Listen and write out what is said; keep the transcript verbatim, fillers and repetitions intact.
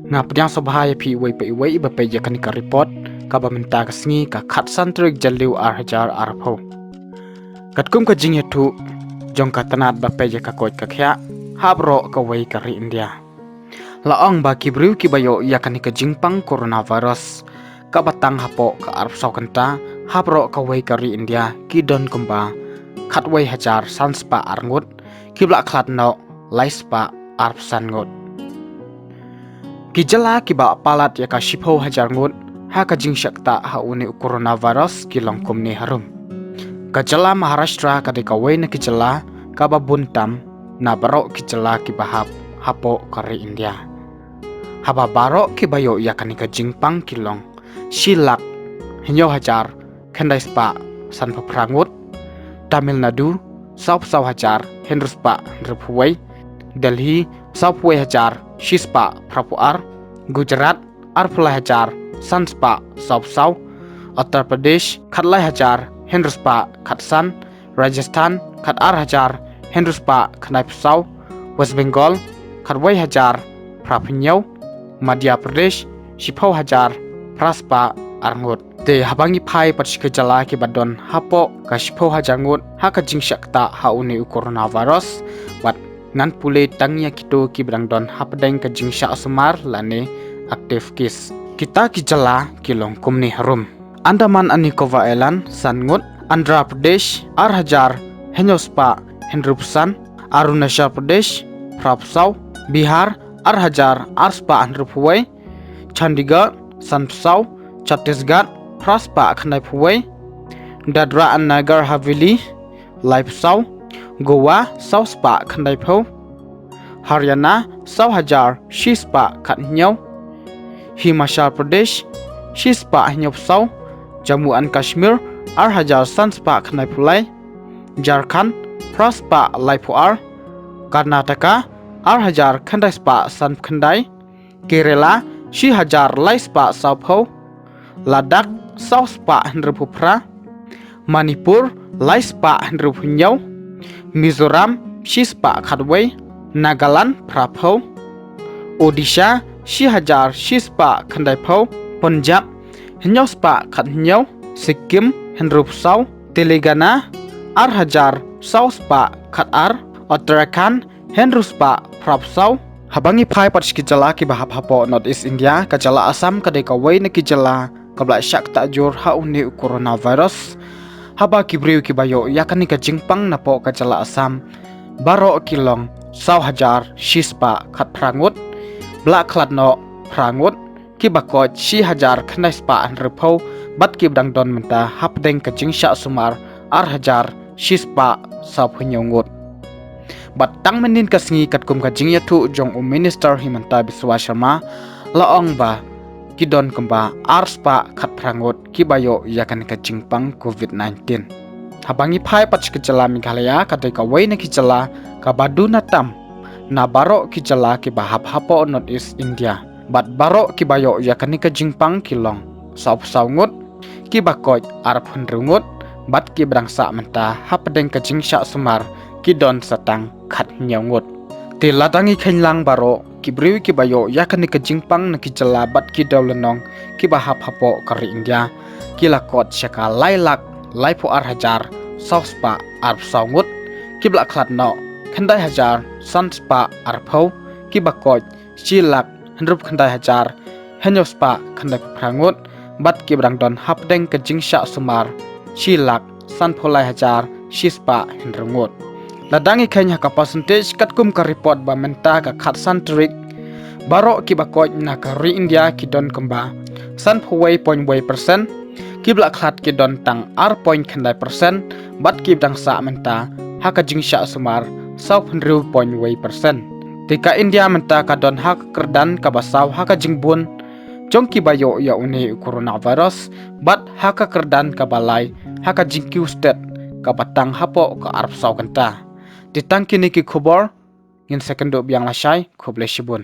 Nga pdiang sngewbha ïa phi iwei pa iwei iba peit ïa kane ka report kaba mynta ka sngi ka khatsan tarik Jylliew ar hajar arphew. Katkum ka jingïathuh jong ka tnat ba peit ïa ka koit ka khiah ha baroh kawei ka ri India, la ong ba ki briew kiba ïoh ïa kane ka jingpang coronavirus kaba tang hapoh ka arphew saw kynta ha baroh kawei ka ri India ki don kumba khatwei hajar san spah ar ngut, kiba la khlad noh lai spah arphew san ngut. Ki jylla kiba palat ïa ka shiphew hajar ngut ha ka jingshah ktah ha une u coronavirus ki long kumne harum. Ka jylla Maharashtra ka dei kawei na ki jylla kaba bun tam na baroh ki jylla kiba hap hapoh ka ri India, haba baroh kiba ïoh ïa kane ka jingpang ki long shi lak hynñiew hajar khyndai spah sanphew phra ngut, Tamil Nadu sawphew saw hajar hynriew spah hynriewphew wei, Delhi sawphew wei hajar shi spah phraphew ar, Gujarat arphew lai hajar san spah sawphew saw, Uttar Pradesh khatlai hajar hynriew spah khatsan, Rajasthan khatar hajar hynriew spah khyndaiphew saw, West Bengal khatwei hajar phraphew hynñiew, Madhya Pradesh shiphew hajar phra spah ar ngut. Te haba ngi phai pat sha ki jylla kiba don hapoh ka shiphew hajar ngut ha ka jingshah ktah ha une u coronavirus, bad ngan pule tang ïa kito kiba dang don hapdeng ka jingshah sumar lane active case. Kita ki jylla ki long kumne harum: Andaman and Nicobar Island san ngut, Andhra Pradesh ar hajar hynñiew spah hynriewphew san, Arunachal Pradesh phraphew saw, Bihar ar hajar ar spah hynriewphew wei, Chandigarh sanphew saw, Chhattisgarh phra spah khyndaiphew wei, Dadra and Nagar Haveli laiphew saw, Goa saw spah khyndaiphew, Haryana saw hajar shi spah khathynñiew, Himachal Pradesh shi spah hynñiewphew saw, Jammu and Kashmir ar hajar san spah khyndaiphew lai, Jharkhand phra spah laiphew ar, Karnataka ar hajar khyndai spah sanphew khyndai, Kerala shi hajar lai spah sawphew, Ladakh saw spah hynriewphew phra, Manipur lai spah hynriewphew hynñiew, Mizoram shi spah khatwei, Nagaland phraphew, Odisha shi hajar shi spah khyndaiphew, Punjab hynñiew spah khathynñiew, Sikkim hynriewphew saw, Telangana ar hajar saw spah khatar, Uttarakhand hynriew spah phraphew saw. Haba ngi phai pat sha ki jylla kiba hap hapoh North East India, ka jylla Assam ka dei kawei na ki jylla kaba la shah ktah jur ha une u coronavirus, haba ki briew kiba ïoh ïa kane ka jingpang napoh ka jylla Assam baroh ki long saw hajar shi spah khatphra ngut, ba la khlad noh phra ngut, kiba koit shi hajar khyndai spah hynriewphew, bad kiba dang don mynta hapdeng ka jingshah sumar ar hajar shi spah sawphew hynñiew ngut. Bad tang mynnin ka sngi, katkum ka jingïathuh jong u Minister Himanta Biswa Sarma, la ong ba ki don kumba ar spah khatphra ngut kiba ïoh ïa kane ka jingpang covid nineteen. Haba ngi phai pat sha ka jylla Meghalaya, ka dei kawei na ki jylla kaba duna tam na baroh ki jylla kiba hap hapoh North East India, bad baroh kiba ïoh ïa kane ka jingpang ki long sawphew saw ngut, kiba koit arphew hynriew ngut, bad kiba dang sah mynta hapdeng ka jingshah sumar ki don sa tang khathynñiew ngut. Te lada ngi kheiñ lang baroh ki briew kiba ïoh ïa kane ka jingpang na ki jylla bad ki dewlynnong kiba hap hapoh ka ri India, ki la kot sha ka lai lak laiphew ar hajar saw spah arphew saw ngut, kiba la khlad noh khyndai hajar san spah arphew, kiba koit shi lak hynriewphew khyndai hajar hynñiew spah khyndaiphew phra ngut, bad kiba dang don hapdeng ka jingshah sumar shi lak sanphew lai hajar shi spah hynriew ngut. Lada ngi kheiñ ha ka percentage, katkum ka report ba mynta ka khatsan tarik, baroh kiba koit na ka ri India ki don kumba sanphew wei point wei percent, kiba la khlad ki don tang ar point khyndai percent, bad kiba dang sah mynta ha ka jingshah sumar sawphew hynriew point wei percent. Te ka India mynta ka don ha ka kyrdan kaba saw ha ka jingbun jong kiba ïoh ïa une u coronavirus, bad ha ka kyrdan kaba lai ha ka jingkiew stet kaba tang hapoh ka arphew saw kynta. Te tang kine ki khubor, ngin sa ïakynduh biang lashai, khublei shibun.